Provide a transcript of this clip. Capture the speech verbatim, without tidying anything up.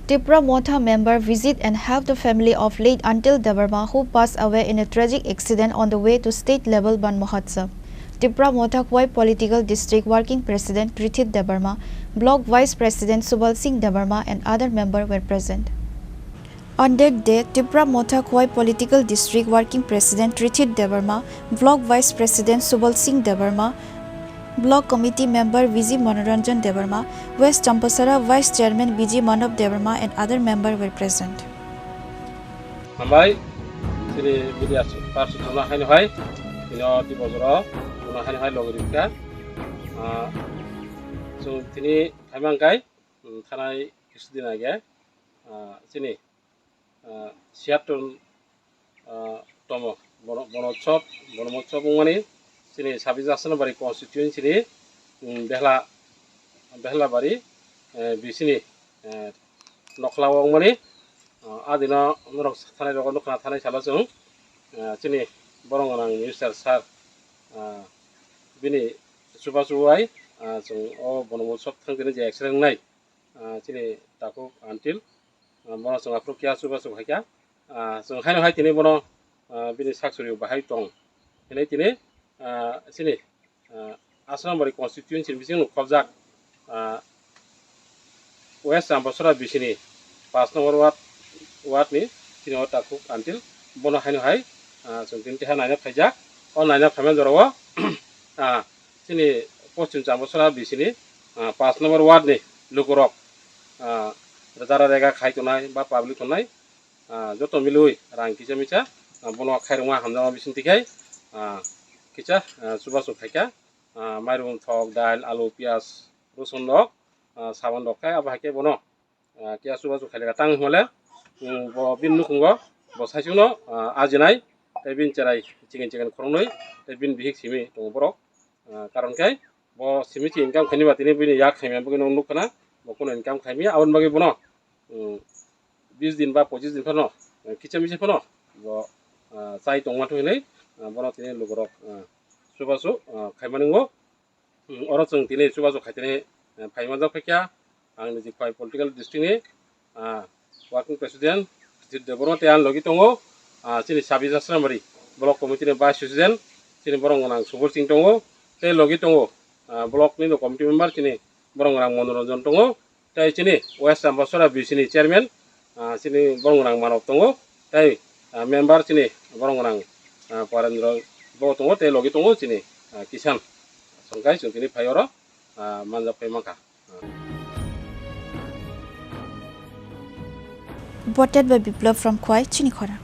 Tipra Motha member visit and help the family of late Antil Debbarma, who passed away in a tragic accident on the way to state level Van Mahotsav. Tipra Motha Khowai Political District Working President Prithit Debbarma, Block Vice President Subal Singh Debbarma and other member were present. On that day, Tipra Motha Khowai Political District Working President Prithit Debbarma, Block Vice President Subal Singh Debbarma, Block Committee Member Viji Manoranjan Debbarma, West Champasara Vice Chairman Viji Manav Debbarma and other member were present. Hambai, chini media person jono haino hai, tini o di bojoro, jono haino hai logi rikha. Ah, so tini phaimang kai, um, thanai kisudin age, ah, chini, ah, siyaton, ah, tomo, bono, bono chop, bono mo chop wngmani, chini sabis asana bari constituency ni, um, behla, behla bari, eh, bisini, eh, nokhla o wngmani, ah, adino norok thanai rogo nukha thanai salo chwng, ah, chini borong gwnang minister sir, ah, bini chubachu bai, ah, chwng o bono mo chop thang tini je accident wngnai, ah, chini takhuk Antil, ah, bono chwng aphuru kya chubachu hai kha, ah, chwng haino hai tini bono, ah, bini sak suri bahai tong hinwi tini, ah, chini, ah, Asrambari constituency ni bising khobjak, ah, West Ambasura bisini paanch number ward, ward ni chini o takhuk Antil bono haino hai, ah, chwng tini teha naina phaijak. O naina phaimani jorao, ah, chini Poschim Ambasura bisini, ah, paanch number ward ni lukurok, ah, jara rega khai tongnai ba public tongnai, ah, joto milwi rang kisa misa, ah, bono khairokma hamjakma bising twi khai, ah, kisa, ah, chubachu khaikha, ah, mairum thok, dal, alu, piyaj, rosun rok, ah, sabon rok khai abo hai khe bono, ah, kisa chubachu khaileka tang hwnle, um, bo bini nukhungo bo saichungno, ah, ajinai tei bini cherai chiken chiken khoroknwi tei bini bihik simi tongo borok. Ah, karon khe bo simi se income khaini ba tini bini yak khaimya bagwi no nukha na, bo kuno income khaimya aboni bagwi bono, um, bis din ba pochis din phano, eh, kicha misa phano bo, ah, chai tongma thwi hinwi, ah, bono tini lukurok, ah, chubachu, ah, khaimani wngo. Um, oro chwng tini chubachu khai tini, eh, phaima jak phaikha. Ang niji Khowai political district ni, ah, working president Jit Debbarma tei ang logi tongo, ah, chini Sabija Sramari block committee ni vice president chini borok gwnang Subal Singh tongo, tei logi tongo, ah, block ni committee member chini borok gwnang Manoranjan tongo, tei chini West Ambasura B C ni chairman, ah, chini borok gwnang Manav tongo, tei, ah, member chini borok gwnang, ah, Parendra bo tongo, tei logi tongo chini, ah, Kisan. Songkai chwng tini phai oro, ah, manjak phai mankha. Voted by Biplab from Khowai, chini khorang.